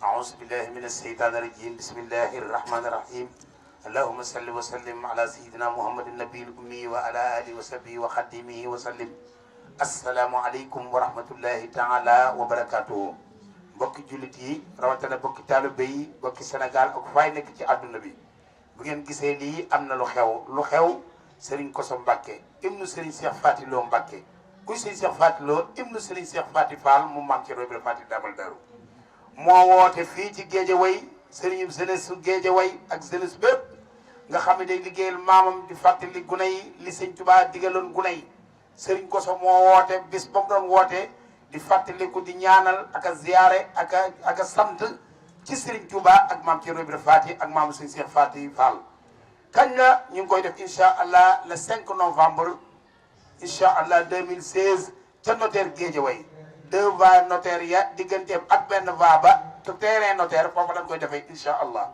أعوذ بالله من الشيطان الرجيم بسم الله الرحمن الرحيم اللهم صل وسلم على سيدنا محمد النبي الأمي وعلى آله وصحبه وخدمه وسلم السلام عليكم ورحمة الله تعالى وبركاته mbokki jullit yi rawatina mbokki taalibe yi mbokki Sénégal ak fay nekk ci àdduna bi bu ngeen gisee lii am na lu xew Serigne Kosso Mbacke ibnu Serigne Cheikh Faty Lo Mbacke kuy Serigne Cheikh Faty Lo ibnu Serigne Cheikh Faty Fall mu maam ci Roy Faty Dabal Daru moo woote fii ci Géejawaay Serigne jeunesse su Géejawaay ak jeunesse bépp nga xam ne day liggéeyal maamam di fàttali gune yi li Sëñ Tuubaa digaloon gune yi Serigne Kosso moo woote bis ba mu doon woote di fàttaliku di ñaanal ak a ziyaare ak a sant ci Serigne Touba ak maam ci Roy Faty ak maamu Serigne Cheikh Faty Fall kañ la ñu ngi koy def incha allah le 5 novembre incha allah 2016 ca notaire Guédiawaye 2 va notaire ya digganteem ak benn va ba te terrain notaire foofu lañ koy defee incha allah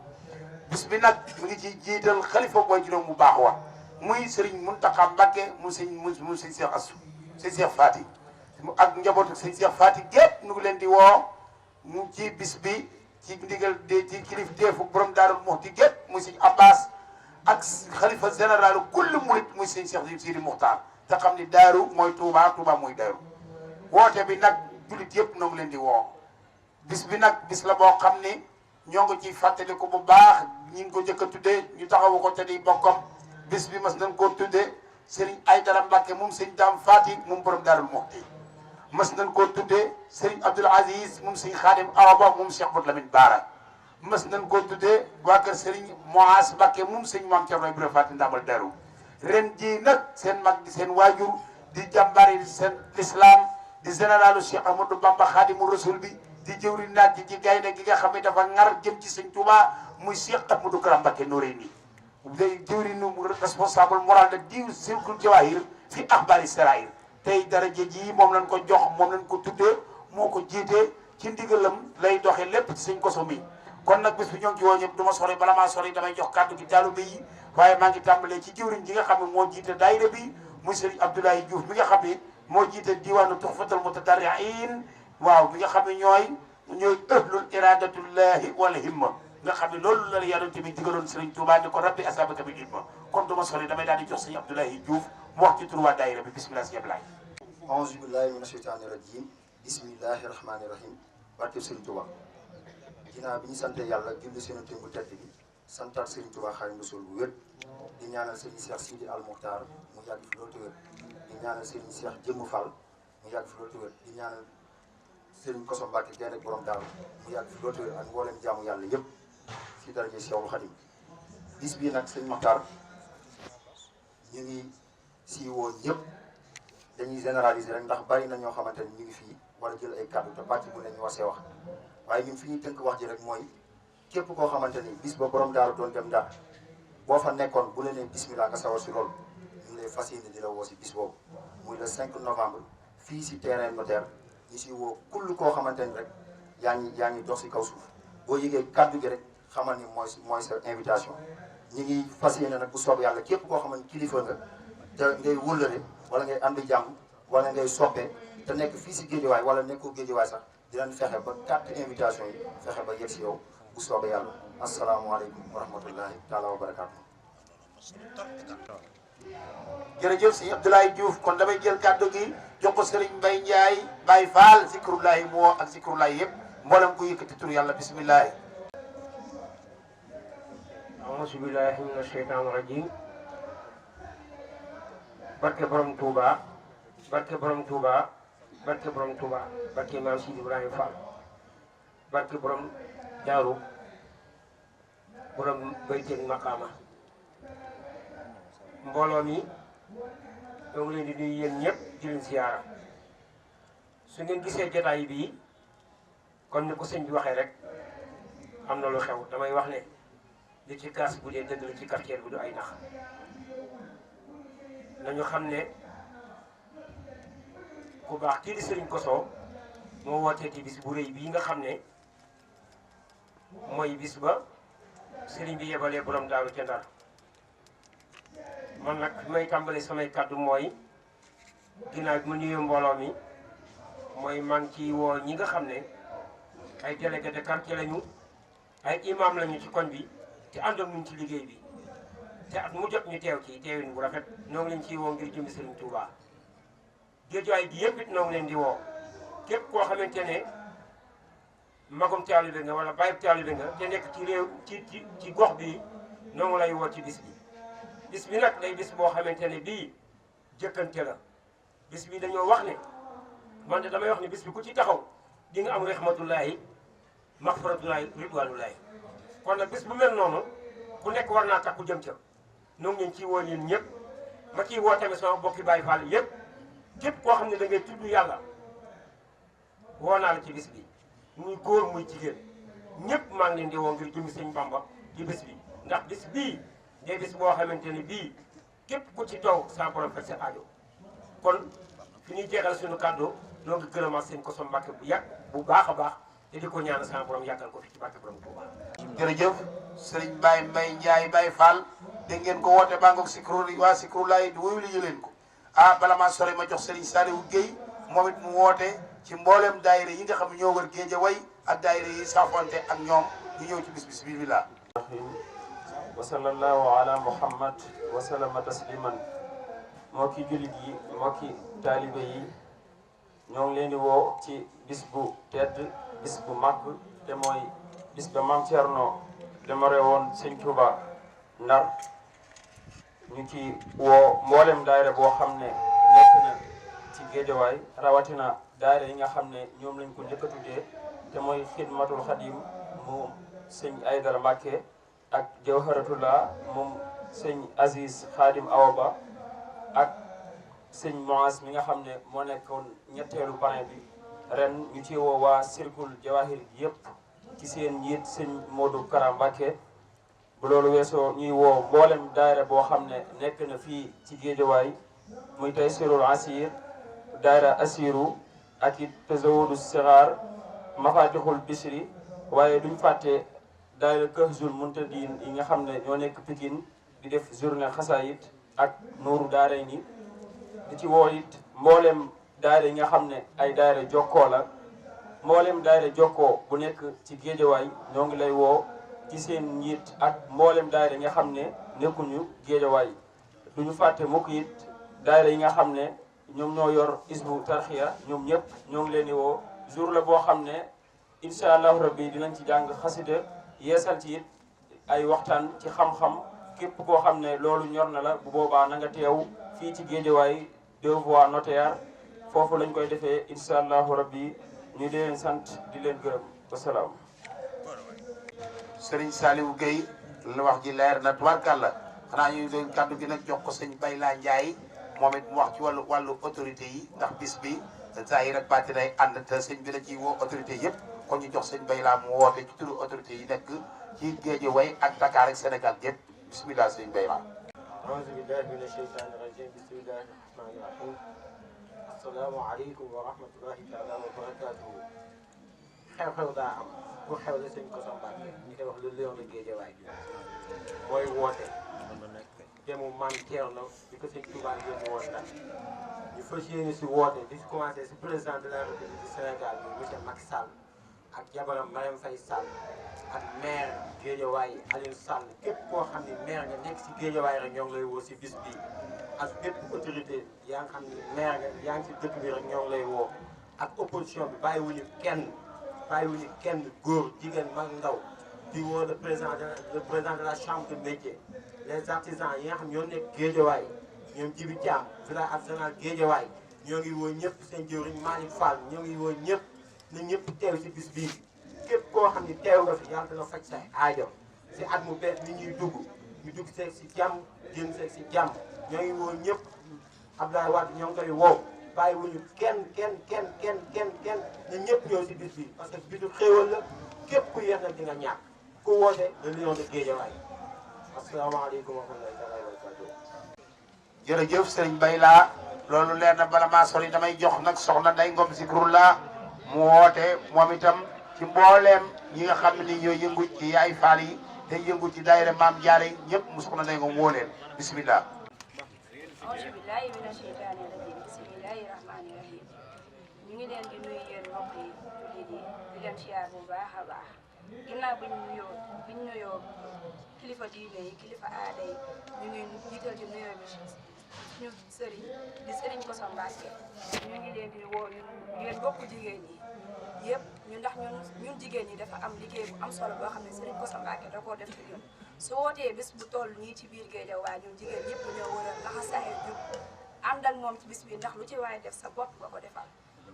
bis bi nag mu ngi ci jiital xalifa booy juróom bu baax wa muy Serigne Mountakha Mbacke mu Serigne Cheikh Assou Serigne Cheikh Faty ak njabootu Serigne Cheikh Faty gépp nu ngi leen di woo mu ci bis bi ci ndigal ci kilifteefu borom Daaru Muxti gépp muy Serigne Abbas ak xalifa général kulli murit muy Serigne Cheikh Sidi Muxtaar te xam ni daaru mooy Touba Touba mooy daaru woote bi nag jullit yëpp noo ngi leen di woo bis bi nag bis la boo xam ni ñoo ngi ciy fàttaliku bu baax ñi ngi ko njëkk a tuddee ñu taxawu ko te di bokkam bis bi mas nañ koo tuddee Serigne Aydara Mbacke moom Serigne Dame Faty moom borom Daarul Muxti mas nañ koo tuddee Serigne Abdoul Aziz moom Serigne Khadim Awa Ba moom Cheikh Bot Lamine Bara mas nañ koo tuddee waa kër Serigne Moas Mbacke moom Serigne Mame Thierno Ibrahima Faty Ndamal Daru ren jii nag seen mag di seen waajur di jàmbari di seen l'islam di généralu Cheikh Ahmadou Bamba Khadimu Rasul bi di jëwri naat ci gaynde gi nga xam ne dafa ngar jëm ci Serigne Touba muy Cheikh Ahmadou Kara Mbacke Noreyni day jëwri nu responsable moral de diw Sirkul Jawahir fi axbari sarair tey daraja ji moom lañ ko jox moom lañ ko tuddee moo ko jiitee ci ndigalam lay doxee lépp ci Serigne Kosso mi kon nag bis bi ñoo ngi ci woo ñëpp du ma sori bala maa sori damay jox kàddu gi taalibe yi waaye maa ngi tàmbalee ci jëwriñ ji nga xam ne moo jiite daayira bi muy Serigne Abdoulaye Diouf mi nga xam ne moo jiite diwaanu Tuhfatul Mutadarriin waaw bi nga xam ne ñooy ahlul iradatullahi wal himma nga xam ne loolu la yonent bi digaloon Serigne Touba ni ko rabbi asabaka bil himma kon du ma sori damay daal di jox Serigne Abdoulaye Diouf mu wax ci turu waa daayira bi bismillah si Abdoulaye. A'uuzu billahi mina shaytaani rajiim bismillahi rahmaani rahim barke Serigne Touba. ginnaaw bi ñu sante yàlla julli seen bu tedd bi santaat Serigne Touba Xaadimu Rasuul bu wér di ñaanal Serigne Cheikh Sidi Al Muxtaar mu yàgg fi loolu te wér di ñaanal Serigne Cheikh Jëmmu Fall mu yàgg fi loolu te wér di ñaanal Serigne Kosso Mbacke Gaynde borom Daaru mu yàgg fi loolu te wér ak mboolem jaamu yàlla yëpp ci daraja Cheikhul Xadim bis bii nag Serigne Muxtaar ñu ngi si woo ñëpp dañuy généraliser rek ndax bari na ñoo xamante ni ñu ngi fii war a jël ay kàddu te bàcc bu ne ñu war see wax waaye ñun fi ñuy tënk wax ji rek mooy képp koo xamante ni bis ba borom daaru doon dem daal boo fa nekkoon bu la nee bismillah nga sawar si loolu ñu ngi lay fas yéene di la woo si bis boobu muy le 5 novembre fii si terrain notaire ñu si woo kull koo xamante ni rek yaa ngi dox si kaw suuf boo yëgee kàddu gi rek xamal ni mooy sa invitation ñu ngi fas yéene nag bu soob yàlla képp koo xamante kilifa nga te ngay wëllëre wala ngay ànd jàmm wala ngay soppe te nekk fii si géejewaay wala nekkoo géejewaay sax dinañ fexe ba carte invitation yi fexe ba yegg si yow bu soobee yàlla asalaamualeykum wa rahmatullahi taala wa barakaatu. jërëjëf si Abdoulaye Diouf kon damay jël kàddu gi jox ko Serigne Mbaye Ndiaye Baye Fall zikrullahi moo ak zikrullahi yëpp mboolem ko yëkkati tur yàlla bisimilah. auzu billahi mina sheytaani rajim barke borom Touba barke borom Touba. barke borom Touba barke maam Sidi Ibrahima Fall barke borom Daaru borom bayteeg maqaama mbooloo mi ñoo ngi leen di nuyu yéen ñëpp di leen siyaara su ngeen gisee jotaay bii comme ni ko sëñ bi waxee rek am na lu xew damay wax ne li ci kaas bu dee dëgg la ci quartier bi du ay nax nañu xam ne ku baax kii di Serigne Kosso moo wooteeti bis bu rëy bii nga xam ne mooy bis ba Serigne bi yebalee borom daaru ca Ndar man nag fi may tàmbali samay kàddu mooy ginnaaw bi ma nuyoo mbooloo mi mooy man ci woo ñi nga xam ne ay délégué de quartier lañu ay imam lañu ci koñ bi te ànd ak ñun ci liggéey bi te at mu jot ñu teew ci teewin bu rafet ñoo ngi leen ciy woo ngir jëmmi Serigne Touba. géejuwaay gi yëpp it noo ngi leen di woo képp koo xamante ne magum taalibe nga wala bàyyi taalibe nga te nekk ci réew ci gox bi noo ngi lay woo ci bis bi. bis bi nag day bis boo xamante ne bii jëkkante la bis bi dañoo wax ne man de damay wax ne bis bi ku ci taxaw di nga am rahmatullahi maxfiratullahi ridwanullahi kon nag bis bu mel noonu ku nekk war naa tax ku jëm ca noo ngi leen ciy woo ñun ñëpp ma ciy woo tamit sama bokki Baay Faal yëpp. képp koo xam ne da ngay tudd yàlla woo naa la ci bis bi muy góor muy jigéen ñëpp maa ngi leen di woo ngir jëmi sëñ Bamba ci bis bi ndax bis bii day bis boo xamante ne bii képp ku ci toog sa borom faj sa aajo kon fi ñuy jeexal suñu kàddu noo ngi gërëmaat sëñ Kosso Mbacke bu yàgg bu baax a baax te di ko ñaanal sa borom yàggal ko fi ci barke borom Touba. jërëjëf Serigne Baye Mbaye Ndiaye Baye Fall dégg ngeen ko woote baa ngoog waa Sikrullahi di wuyu li leen ko. bala maa sore ma jox Serigne Saliou Guèye moom it mu woote ci mboolem daayira yi nga xam ne ñoo wër Géejawaay ak daayira yi saafonte ak ñoom ñu ñëw ci bis bismillah. wa sallallahu ala muhammad wa sallama tasliman mbokki jullit yi mbokki taalibe yi ñoo ngi leen di woo ci bis bu tedd bis bu màgg te mooy bis ba Maam Cerno demare woon Sëñ Tuuba Ndar ñu ci woo mboolem daayira boo xam ne nekk na ci Géejawaay rawatina daayira yi nga xam ne ñoom lañ ko njëkk a tuddee te mooy xidmatul xadim mu sëñ Aydara Mbacke ak Jawharatullah moom sëñ Aziz Khadim Awaba ak sëñ Moas mi nga xam ne moo nekkoon ñetteelu parrain bi ren ñu ci woo waa Cercle Jawahir yëpp ci seen njiit sëñ Modou Kara Mbacke. bu loolu weesoo ñuy woo mboolem daayira boo xam ne nekk na fii ci Géejawaay muy Taysirul Asir daayira Asiru ak it Tazawudu Sigar Mafatixul Bisri waaye duñ fàtte daayira Kahzul Muntadin yi nga xam ne ñoo nekk Pikine di def journée xasaayit ak Nuuru Daarayni di ci woo it mboolem daayira yi nga xam ne ay daayira jokkoo la mboolem daayira jokkoo bu nekk ci géejawaay ñoo ngi lay woo ci seen njiit ak mboolem daayira yi nga xam ne nekkuñu géejawaay duñu fàtte mukk it daayira yi nga xam ne ñoom ñoo yor isbu tarxiya ñoom ñëpp ñoo ngi leen di woo jour la boo xam ne incha allahu rabbi dinañ ci jàng xasida yeesal ci it ay waxtaan ci xam-xam képp koo xam ne loolu ñor na la bu boobaa na nga teew fii ci géejawaay 2 voies notaire foofu lañ koy defee incha allahu rabbi ñu di leen sant di leen gërëm wasalaam. Serigne Saliou Gueye la wax ji leer na tubarkàlla xanaa ñu doon kàddu gi nag jox ko sëñ Bayla Ndiaye moom it mu wax ci wàllu autorité yi ndax bis bi saa yi rek bàtti day ànd te sëñ bi la ciy woo autorité yëpp kon ñu jox sëñ Bayla mu woote ci turu autorité yi nekk ci Guédiawaye ak Dakar ak Sénégal yëpp bismillah sëñ Bayla. auzu billahi mina sheytaani rajim bismillahi rahmani rahim assalaamu aleykum wa rahmatullahi taala wa barakatuhu xew-xew daa am bu xew la sëñ Kosso Mbacke ñu koy wax lu Lion de Guédiawaye mooy woote demu maam Thierno di ko sëñ Touba yónni woon nag ñu fas yéene si woote di si commencé si président de la République du Sénégal bi monsieur Macky Sall ak jabaram Marième Faye Sall ak maire Guédiawaye Aliou Sall képp koo xam ne maire nga nekk si Guédiawaye rek ñoo ngi lay woo si bis bii ak bépp autorité yaa nga xam ne maire nga yaa ngi si dëkk bi rek ñoo ngi lay woo ak opposition bi bàyyiwuñu kenn góor jigéen mag ndaw di woo le président de la chambre de métier les artisans yi nga xam ñoo nekk Guédiawaye ñoom Djibi Thiam village artisanal Guédiawaye ñoo ngi woo ñëpp seen jëwriñ Malick Fall ñoo ngi woo ñëpp na ñëpp teew si bis bii képp koo xam ni teew nga fi yàlla dana faj say aajo si at mu bees mi ñuy dugg ñu dugg seeg si jàmm génn seeg si jàmm ñoo ngi woo ñëpp Abdoulaye Wade ñoo ngi koy woo bàyyiwuñu kenn na ñëpp ñëw si bis bi parce que bisu xéewal la képp ku yéex nag di nga ñàkk ku woote le Lion de Guédiawaye asalaamaaleykum wa rahmatullahi wa barakatuh. jërëjëf Serigne Bayla loolu leer na bala maa sori damay jox nag soxna Ndeye Ngom Zikroulah mu woote moom itam ci mbooleem ñi nga xam ne ñoo yëngu ci yaay faal yi te yëngu ci daayira maam Jaara yi ñëpp mu soxna Ndeye Ngom woo leen bismillah. auzu billahi mina sheytaani rajim bismillahi rahmani rahim ñu ngi leen di nuyu yéen mbokk yi jullit yi di leen siyaar bu baax a baax ginnaaw bi ñu nuyoo kilifa diine yi kilifa aada yi ñu ngi jiital ci nuyoo bi suñu sëriñ di sëriñ Kosso Mbacke ñu ngi leen di woo yéen bokk jigéen ñi yëpp ñu ndax ñun jigéen ñi dafa am liggéey bu am solo boo xam ne sëriñ Kosso Mbacke da koo def ci ñun su wootee bis bu toll nii ci biir Guédiawaye ñun jigéen ñëpp ñoo war a laxasaay jub ànd ak moom ci bis bi ndax lu ci waaye def sa bopp nga ko defal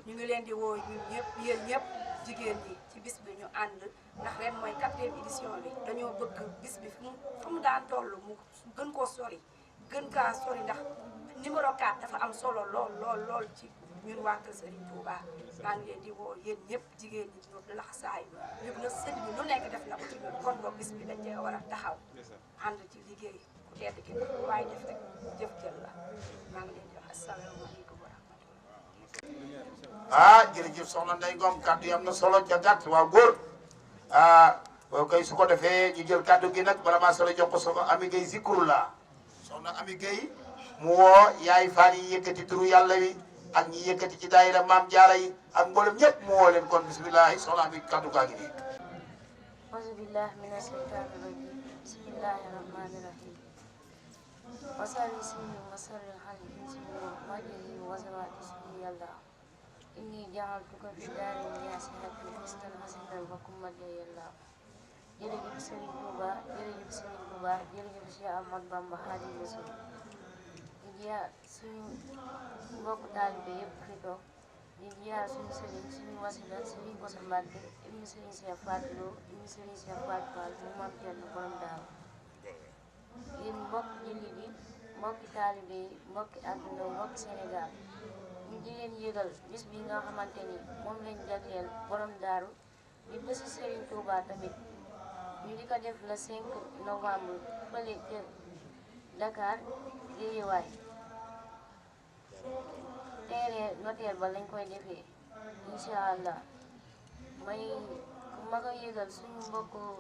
ñu ngi leen di woo ñun ñëpp yéen ñëpp jigéen ñi ci bis bi ñu ànd ndax ren mooy 4e édition bi dañoo bëgg bis bi fu mu daan toll mu gën koo sori gën kaa sori ndax numéro 4 dafa am solo lool ci ñun waa kër Serigne Touba maa ngi leen di woo yéen ñëpp jigéen ñi ñu laxasaay yëpp na sëñ bi lu nekk def na ko ci ñun kon boog bis bi dañ cee war a taxaw ànd ci liggéey ku tedd ki lu waaye def rek jëf jël la maa ngi leen di wax asalaamaaleykum wa rahmatulah. Jërëjëf soxna Ndeye Ngom kàddu yi am na solo ca gàtt waaw góor kay su ko defee ñu jël kàddu gi nag bala maa solo jox ko soxna Ami Gueye Zikroulah soxna Ami Gueye mu woo yaay faal yi yëkkati turu yàlla wi ak ñi yëkkati ci daayira maam Jaara yi ak mboolem ñëpp mu woo leen kon bisimilah soxna Ami kàddu gaa ngi nii. auzu billahi mina sheytaani rajim bismillahi rahmani rahim wasalli sini wasalli xali sini majili wasawati sini yàlla inni jaaltuka fi daari yaasihati fistan hasinan wa kumade yàlla jërëjëf Serigne Touba jërëjëf Cheikh Ahmadou Bamba Xaadimu Rasuul suñu mbokk taalibe yëpp fi toog di ziar suñu sëriñ suñu wasila Serigne Kosso Mbacke ibnu Serigne Cheikh Fatou Lo ibnu Serigne Cheikh Fatou Fall mu Maam Thierno borom Daaru yéen mbokk jullit yi mbokki taalibe yi mbokki àdduna mbokki Sénégal ñu di leen yëgal bis bi nga xamante ni moom lañ jagleel borom Daaru di bésu Serigne Touba tamit ñu di ko def le 5 novembre fële ca Dakar Guédiawaye terrain notaire ba lañ koy defee incha allah may ma ko yëgal suñu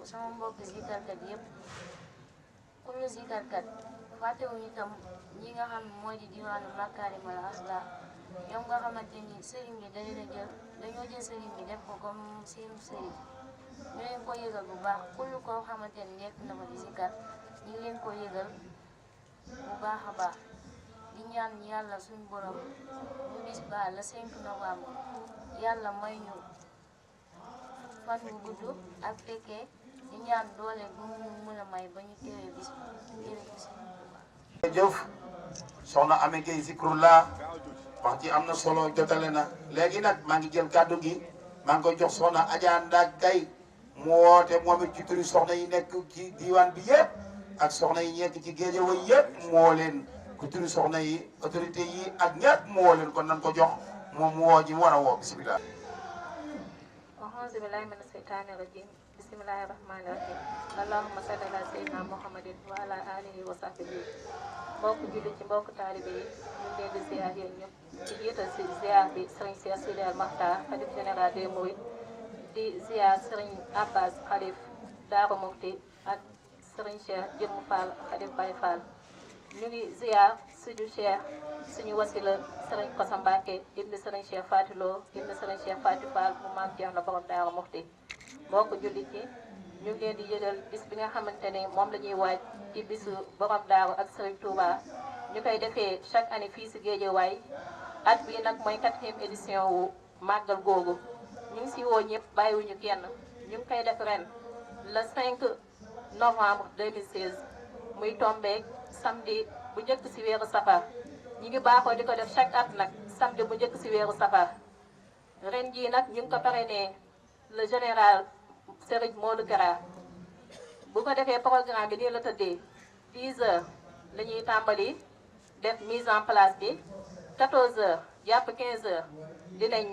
sama mbokk zikarkat yëpp kullu zikarkat fàttewuñu itam ñi nga xam ne moo di diwaanu Makarimal Axlaaq ñoom nga xamante ni sëriñ bi dañoo jël sëriñ bi def ko comme seen sëriñ ñu leen ko yëgal bu baax kullu koo xamante ni nekk na fa di zikar ñu ngi leen ko yëgal bu baax a baax di ñaan yàlla suñu borom bu bis ba le 5 novembre yàlla may ñu fan bu gudd ak fekkee di ñaan doole bu mu mën a may ba ñu teewee bis bi jërëjëf soxna Amy Gueye Zikrullah wax ji am na solo jotale na léegi nag maa ngi jël kàddu gi maa ngi koy jox soxna Adja Ndak Gaye mu woote moom it ci turi soxna yi nekk ci diwaan bi yëpp ak soxna yi nekk ci Géejawaay yëpp moo leen ku turi soxna yi autorité yi ak ñëpp moo leen kon nan ko jox moom mu woo ji mu war a woo bisimilah. auzu billahi mina shaytaani rajim bismillahi rahmaani rahim allahumma salli ala sayyidina muhammadin wa ala alihi wa sahbihi mbokk julli ci mbokk taalibe yi ñu ngi leen di ziar yéen ñëpp ci jiital si ziar bi Serigne Cheikh Sidi El Makhtar xalif général des Mourides di ziar Serigne Abbas xalif Daaru Mufti ak Serigne Cheikh Jëmm Fall xalif Baye Fall ñu ngi ziar suñu Cheikh suñu wasila Serigne Kosso Mbacke ibn Serigne Cheikh Fatilo ibn Serigne Cheikh Fatou Fall mu maam Cheikh na borom Daaru Mufti mbokk jullit yi ñu ngi leen di yëgal bis bi nga xamante ne moom la ñuy waaj ci bisu borom Daaru ak Serigne Touba ñu koy defee chaque année fii si Géejawaay at bi nag mooy 4e édition wu màggal googu ñu ngi si woo ñëpp bàyyiwuñu kenn ñu ngi koy def ren le 5 novembre 2016 muy tombeek samedi bu njëkk si weeru safar ñu ngi baaxoo di ko def chaque at nag samedi bu njëkk si weeru safar ren jii nag ñu ngi ko parrainé le général Serigne Modou Kara bu ko defee programme bi nii la tëddee 10 heures la ñuy tàmbali def mise en place bi 14 heures jàpp 15 heures dinañ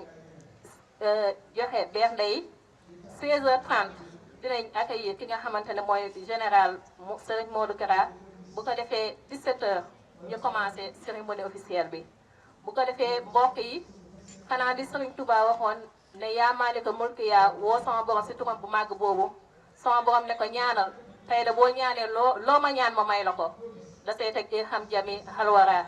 joxe bernde yi 16 heures 30 dinañ accueillir ki nga xamante ne mooy général Serigne Modou Kara bu ko defee 17 heures ñu commencé cérémonie officielle bi bu ko defee mbokk yi xanaa di Serigne Touba waxoon ne yaa maalika mulki yaa woo sama borom si turam bu màgg boobu sama borom ne ko ñaanal tey da boo ñaanee loo ma ñaan ma may la ko da say teg ci xam jami xalwara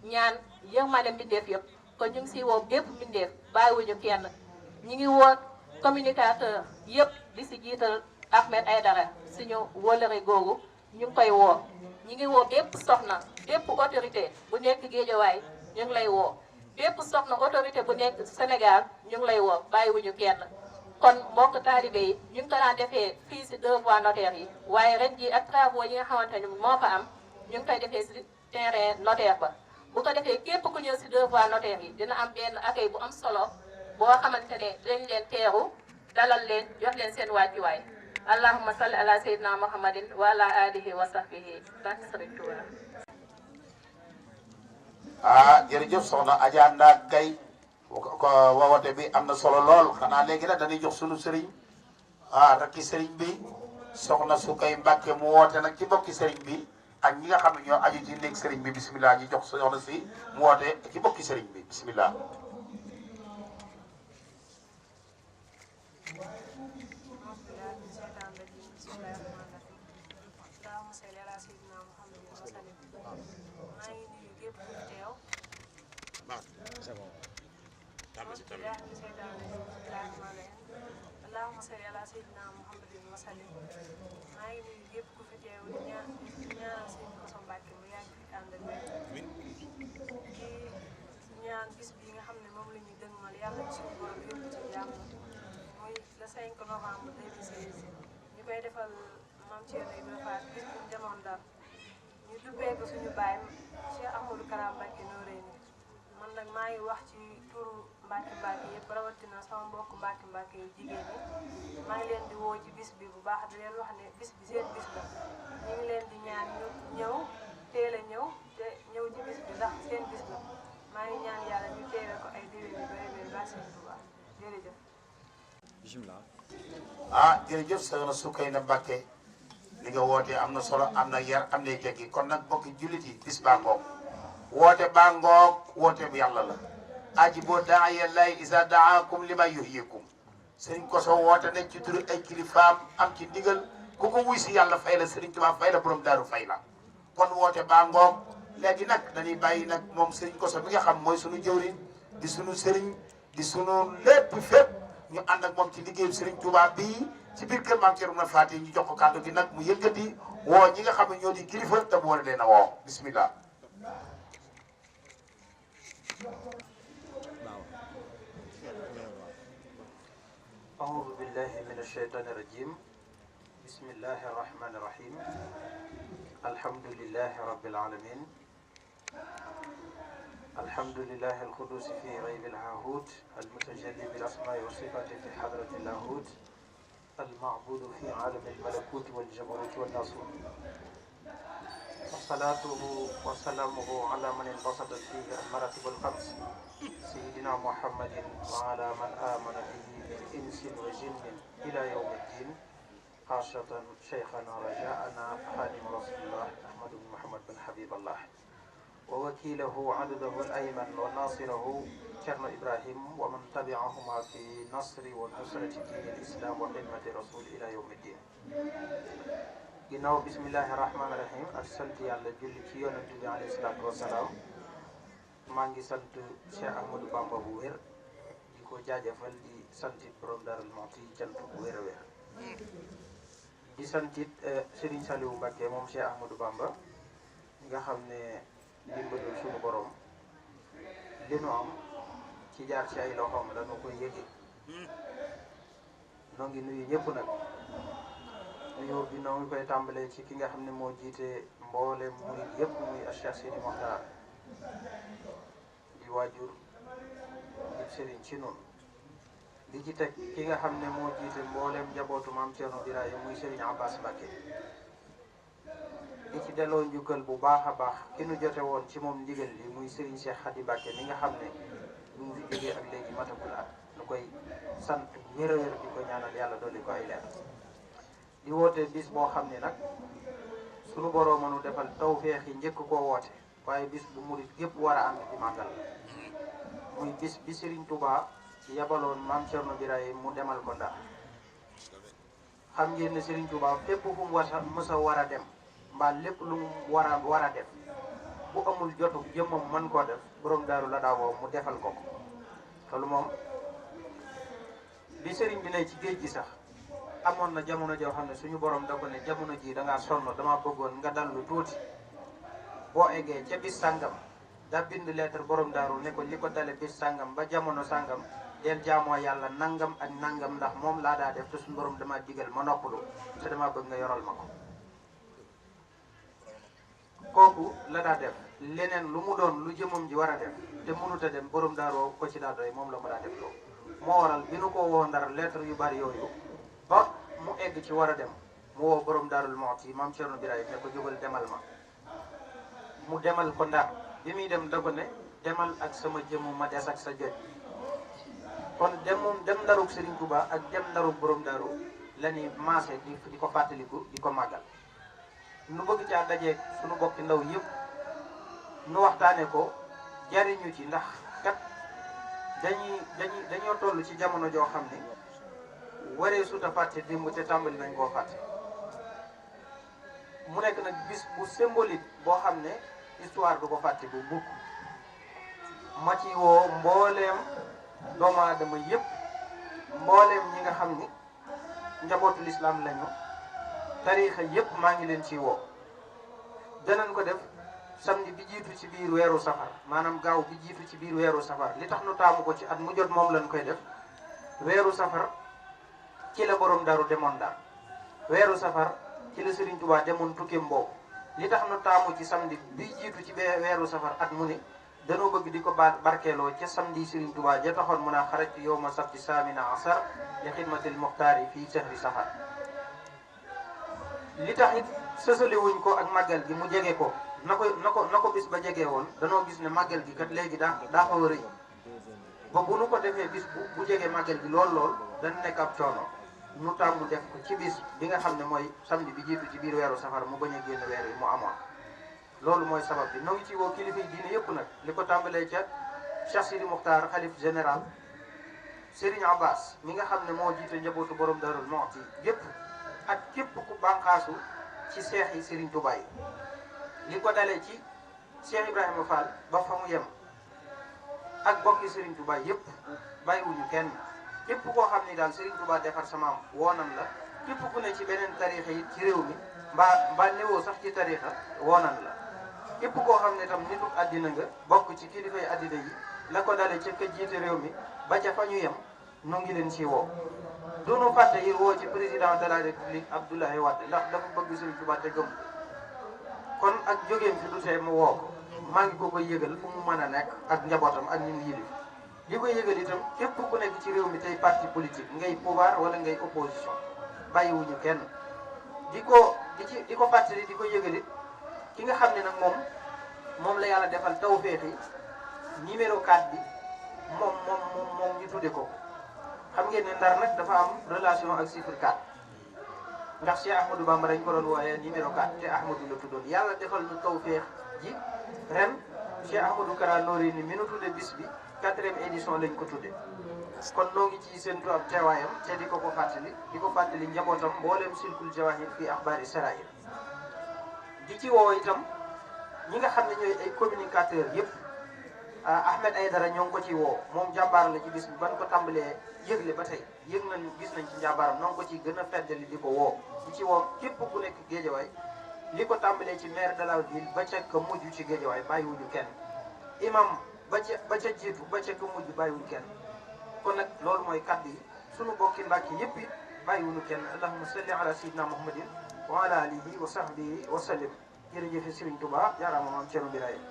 ñaan yërmande mbindeef yëpp kon ñu ngi siy woo bépp mbindeef bàyyiwuñu kenn ñu ngi woo communicateur yëpp di si jiital Ahmed Aïdara suñu wóllëre googu ñu ngi koy woo ñu ngi woo bépp soxna bépp autorité bu nekk Géejawaay ñu ngi lay woo bépp soxna autorité bu nekk Sénégal ñu ngi lay woo bàyyiwuñu kenn kon mbokk taalibe yi ñu ngi ko daan defee fii si 2 voies notaires yi waaye ren jii ak travaux yi nga xamante ni moo fa am ñu ngi koy defee si terrain notaire ba bu ko defee képp ku ñëw si 2 voies notaires yi dina am benn accueil bu am solo boo xamante ne dañ leen teeru dalal leen jox leen seen wàccuwaay allahumma salli ala sayyidina muhammadin wa ala alihi wa sahbihi barke Serigne Touba. jërëjëf soxna Adja Ndak Gaye ko woote bi am na solo lool xanaa léegi nag dañuy jox sunu sëriñ rakki sëriñ bi soxna su koy Mbacke mu woote nag ci bokki sëriñ bi ak ñi nga xam ne ñoo aju ci néeg sëriñ bi bisimilah ñu jox soxna si mu woote ci bokki sëriñ bi bisimilah. allahumma salli ala sayyidina muhammadin wa sallim maa ngi nuyu képp ku fi teew di ñaanal sëñ Kosso Mbacke mu yàgg fi ànd ak wér di ñaan bis bi nga xam ne moom la ñuy dëgmal yàlla ci suñu borom yóbbu ci jàmm muy le 5 novembre 2016 ñu koy defal Mame Thierno Ibrahima Fall bis bu ñu demoon Ndar ñu dubbee ko suñu baay Cheikh Ahmadou Kara Mbacke Noreyni man nag maa ngi wax ci turu Mbacke yëpp rawatina sama mbokk Mbacke yu jigéen ñi maa ngi leen di woo ci bis bi bu baax di leen wax ne bis bi seen bis la ñu ngi leen di ñaan ñu ñëw teel a ñëw te ñëw ci bis bi ndax seen bis la maa ngi ñaan yàlla ñu teewe ko ay déwén yu bëri bëri ba seen Tuubaa jërëjëf. bisimilah. jërëjëf soxna Soukeyna Mbacke li nga wootee am na solo am na yar am na teggi kon nag bokki jullit yi bis baa ngoog woote baa ngoog woote bu yàlla la aji boo daa yàllaay isa daakum li ma yuhyikum Serigne Kosso woote nañ ci turu ay kilifaam am ci ndigal ku ko wuy si yàlla fay la Serigne Touba fay la borom daaru fay la kon woote baa ngoog léegi nag dañuy bàyyi nag moom Serigne Kosso mi nga xam mooy sunu jëwriñ di sunu Serigne di sunu lépp fépp ñu ànd ak moom ci liggéeyu Serigne Touba bii ci biir kër Maam Thierno Faty ñu jox ko kàddu gi nag mu yëkkati woo ñi nga xam ne ñoo di kilifa te mu war leen a woo bismillah. أعوذ بالله من الشيطان الرجيم بسم الله الرحمن الرحيم الحمد لله رب العالمين الحمد لله القدوس في غيب الهاهوت المتجلي بالأسماء والصفات في حضرة اللاهوت المعبود في عالم الملكوت والجبروت والناسوت وصلاته وسلامه على من انبسطت فيه المراتب الخمس سيدنا محمد وعلى من آمن به من إنس وجن إلى يوم الدين خاصة شيخنا رجاءنا خادم رسول الله أحمد بن محمد بن حبيب الله ووكيله عدده الأيمن وناصره كرم إبراهيم ومن تبعهما في نصر ونصرة دين الإسلام وخدمة رسول إلى يوم الدين ginnaaw bismillahi rahmaani rahim ak sant yàlla julli ci yonent bi alayhi salaatu wasalaam maa ngi sant Cheikh Ahmadou Bamba bu wér di ko jaajëfal di santit borom Darou Mouhty cant bu wér a wér di santit Serigne Saliou Mbacke moom Cheikh Ahmadou Bamba nga xam ne dimbalul suñu borom li nu am ci jaar ci ay loxoom la nu koy yëge noo ngi nuyu ñëpp nag nuyoo bi noo ngi koy tàmbalee ci ki nga xam ne moo jiite mboolem murid yëpp muy Cheikh Sidi Mokhtar di waajur di sëriñ ci noonu di ci teg ki nga xam ne moo jiite mboolem njabootu maam Thierno Birahim muy sëriñ Abbas Mbacke di ci delloo njukkal bu baax a baax ki nu jote woon ci moom ndigal li muy sëriñ Cheikh Khady Mbacke mi nga xam ne bu mu fi jógee ak léegi matagul at nu koy sant wér a wér di ko ñaanal yàlla dolli ko ay leer di woote bis boo xam ne nag sunu borom mënu defal tawfeex yi njëkk koo woote waaye bis bu murit gépp war a ànd di màggal muy bis bi Serigne Touba yabaloon maam Thierno Birahim mu demal ko Ndar xam ngeen ne Serigne Touba fépp fu mu mës a war a dem mbaa lépp lu mu war a def bu amul jotu jëmmam mën koo def borom daaru la daa woo mu defal ko loolu moom bi Serigne bi ne ci géej gi sax amoon na jamono joo xam ne suñu borom da ko ne jamono ji da ngaa sonn dama bëggoon nga dallu tuuti boo eggee ca bis sàngam da bind lettre borom daaru ne ko li ko dale bis sàngam ba jamono sàngam del jaamoo yàlla nangam ak nangam ndax moom laa daa def te suñu borom dama digal ma noppalu te dama bëgg nga yoral ma ko kooku la daa def leneen lu mu doon lu jëmam ji war a def te mënut a dem borom daaroo ko ci daa doy moom la ko daa def loo moo waral bi nu ko woo Ndar lettre yu bari yooyu ba mu egg ci war a dem mu woo borom Darou Mouhty maam Thierno Birahim ne ko jógal demal ma mu demal ko Ndar bi muy dem da ko ne demal ak sama jëmu ma des ak sa joj kon dem ndarug Serigne Touba ak dem ndarug borom Darou la ñuy maase di ko fàttaliku di ko màggal nu bëgg caa dajeeg suñu bokki ndaw yëpp nu waxtaane ko jariñu ci ndax kat dañoo toll ci jamono joo xam ne waree suta fàtte démb te tàmbali nañ koo fàtte mu nekk nag bis bu symbolique boo xam ne histoire du ko fàtte bu mukk ma ci woo mbooleem doomu aadama yëpp mbooleem ñi nga xam ni njabootu lislaam lañu tariixa yëpp maa ngi leen ciy woo danañ ko def samedi bi jiitu ci biir weeru safar maanaam gaaw bi jiitu ci biir weeru safar li tax nu taamu ko ci at mu jot moom lañ koy def weeru safar ci la borom Daaru demoon Ndar weeru safar ci la Serigne Touba demoon tukkeem boobu li tax nu taamu ci samedi bi jiitu ci weeru safar at mu ne danoo bëgg di ko barkeeloo ca samedi Serigne Touba ja taxoon mun a xaraj yow ma sabti saamina asar li xidmatil muxtaari fii sahri safar li tax it sësale wuñ ko ak màggal gi mu jege ko na ko bis ba jege woon danoo gis ne màggal gi kat léegi daa fa rëy ba bu nu ko defee bis bu jege màggal gi lool dana nekk ab coono nu tàmbu def ko ci bis bi nga xam ne mooy samedi bi jiitu ci biir weeru safar mu bañ a génn weer yi mu amoon loolu mooy sabab bi noo ngi ci woo kilifa yi diine yëpp nag li ko tàmbalee ca Cheikh Sidi Mokhtar xalif général Serigne Abbas mi nga xam ne moo jiite njabootu borom Darou Mouhty yépp ak képp ku bànqaasu ci seex yi Serigne Touba yi li ko dalee ci Cheikh Ibrahima Fall ba fa mu yem ak bokki Serigne Touba yépp bàyyiwuñu kenn képp koo xam ni daal Serigne Touba defar sa maam woonan la képp ku ne ci beneen tariixa yi ci réew mi mbaa newoo sax ci tariixa woonan la képp koo xam ne tam nitu àddina nga bokk ci kilifa yi àddina yi la ko dale ca ka jiite réew mi ba ca fa ñu yem nu ngi leen ci woo duñu fàtte yi woo ci président de la république Abdoulaye Wade ndax dafa bëgg Serigne Touba te gëm kon ak jógeem fi du tee mu woo ko maa ngi ko koy yëgal fu mu mën a nekk ak njabootam ak ñun yilif li koy yëgal itam képp ku nekk ci réew mi tey parti politique ngay pouvoir wala ngay opposition bàyyiwuñu kenn di ko fàttali di ko yëgal it ki nga xam ne nag moom la yàlla defal tawféexi numéro 4 bi moom ñu tudde ko xam ngeen ne Ndar nag dafa am relation ak chiffre 4 ndax Cheikh Ahmadou Bamba dañ ko doon wooyee numéro 4 te Ahmadou la tuddoon yàlla defal ñu tawféex ji ren Cheikh Ahmadou Kara Noreyni mi nu tudde bis bi 4e édition lañ ko tudde kon noo ngi ci seen ab teewaayam te di ko fàttali njabootam mboolem silkul jawahir fii axbaari sarair di ci woo itam ñi nga xam ne ñooy ay communicateur yëpp Ahmed Aydara ñoo ngi ko ci woo moom jàmbaar la ci bis bi ban ko tàmbalee yëgle ba tey gis nañ ci njàmbaaram noo ngi ko ci gën a feddali di ko woo di ci woo képp ku nekk Géejawaay li ko tàmbalee ci maire de la ville ba ca ka mujj ci Géejawaay bàyyiwuñu kenn imam ba ca jiitu ba ca ka mujj bàyyiwuñu kenn kon nag loolu mooy kaddu yi sunu bokki Mbàkke yëpp it bàyyiwuñu kenn allahumma salli ala sayyidina muhammadin wa ala alihi wa sahbihi wa sallim jërëjëf Serigne Touba jaaraama maam Thierno Birahim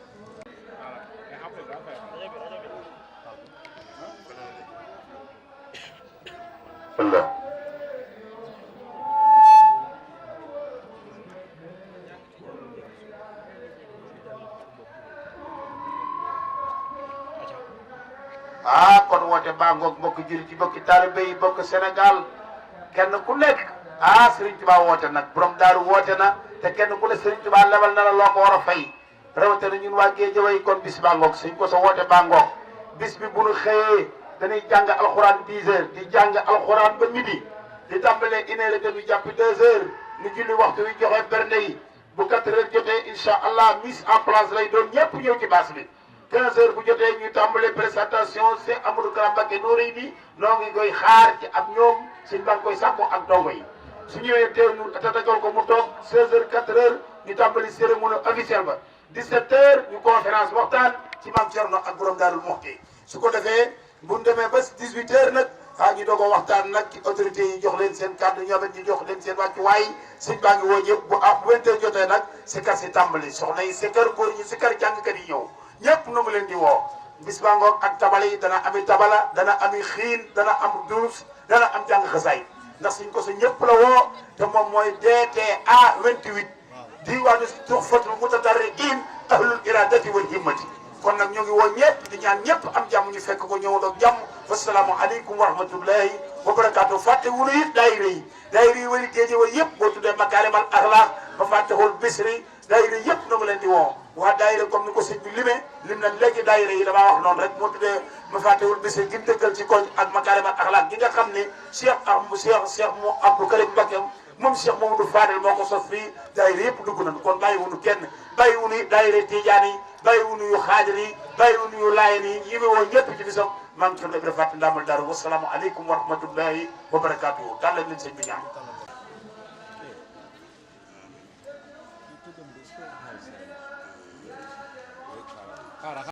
kon woote baa ngoog mbokk jullit yi mbokki taalibe yi mbokk Sénégal kenn ku nekk Serigne Touba woote nag borom daaru woote na te kenn ku ne Serigne Touba lebal na la loo ko war a fay rawatina ñun waa Géejawaay kon bis baa ngoog suñ ko sa woote baa ngoog bis bi bu nu xëyee dañuy jàng alxuraan 10 heures di jàng alxuraan ba midi di tàmbalee 1 heure et demie jàpp 2 heures ñu julli waxtu wi joxe bernde yi bu 4 heures jotee incha allah mise en place lay doon ñëpp ñëw ci baas bi 15 heures bu jotee ñu tàmbalee présentation c'est Amadou Kara Mbacke Noreyni noo ngi koy xaar ci ab ñoom suñ baa ngi koy sàkku ak dongo yi su ñëwee teew ñu tatagal ko mu toog 16 heures 4 heures ñu tàmbali cérémonie officielle ba 17 heures ñu conférence waxtaan ci maam Thierno ak borom Darou Mouhty su ko defee bu ñu demee ba 18 heures nag ñu doog a waxtaan nag ci autorités yi jox leen seen kàddu ñoom it ñu jox leen seen wàccuwaay suñ baa ngi woo ñëpp bu 20 heures jotee nag si kar si tàmbali soxna yi si kër góor ñi si kër jàngkat yi ñëw ñëpp nu mu leen di woo bis baa ngoog ak tabala yi dana ami tabala dana ami xiin dana am duus dana am jàng xasaay ndax suñ ko sa ñëpp la woo te moom mooy DTA28 diwaanu tuhfatul mutadarriin ahlul iradati wal himmati kon nag ñoo ngi woo ñëpp di ñaan ñëpp am jàmm ñu fekk ko ñëwandoo jàmm wasalaamu aleykum wa rahmatullahi wa barakaatu fàtte wunu it daayira yi wari Géejawaay yëpp boo tuddee makaarimal axlaaq ba fàttexul bisri daayira yëpp na nga leen di woo waa daayira comme ni ko sëñ bi lim na léegi daayira yi damaa wax noonu rek moo tuddee ma fàttewul bisri gi dëkkal ci koñ ak makaarimal axlaaq gi nga xam ne Cheikh mu Abdou Karim Mbacke moom Cheikh Mamadou Fadel moo ko sos fii daayira yëpp dugg nañ kon bàyyiwunu kenn bàyyiwunu daayira Tijaan yi bàyyiwunu yu xaadir yi bàyyiwunu yu laayeen yi ngi woo ñëpp ci bisam maa ngi Thierno Ibrahima Faty Ndamal Darou wasalaamu aleykum wa rahmatullahi wa barakaatuhu tàllal leen sëñ bi ñaan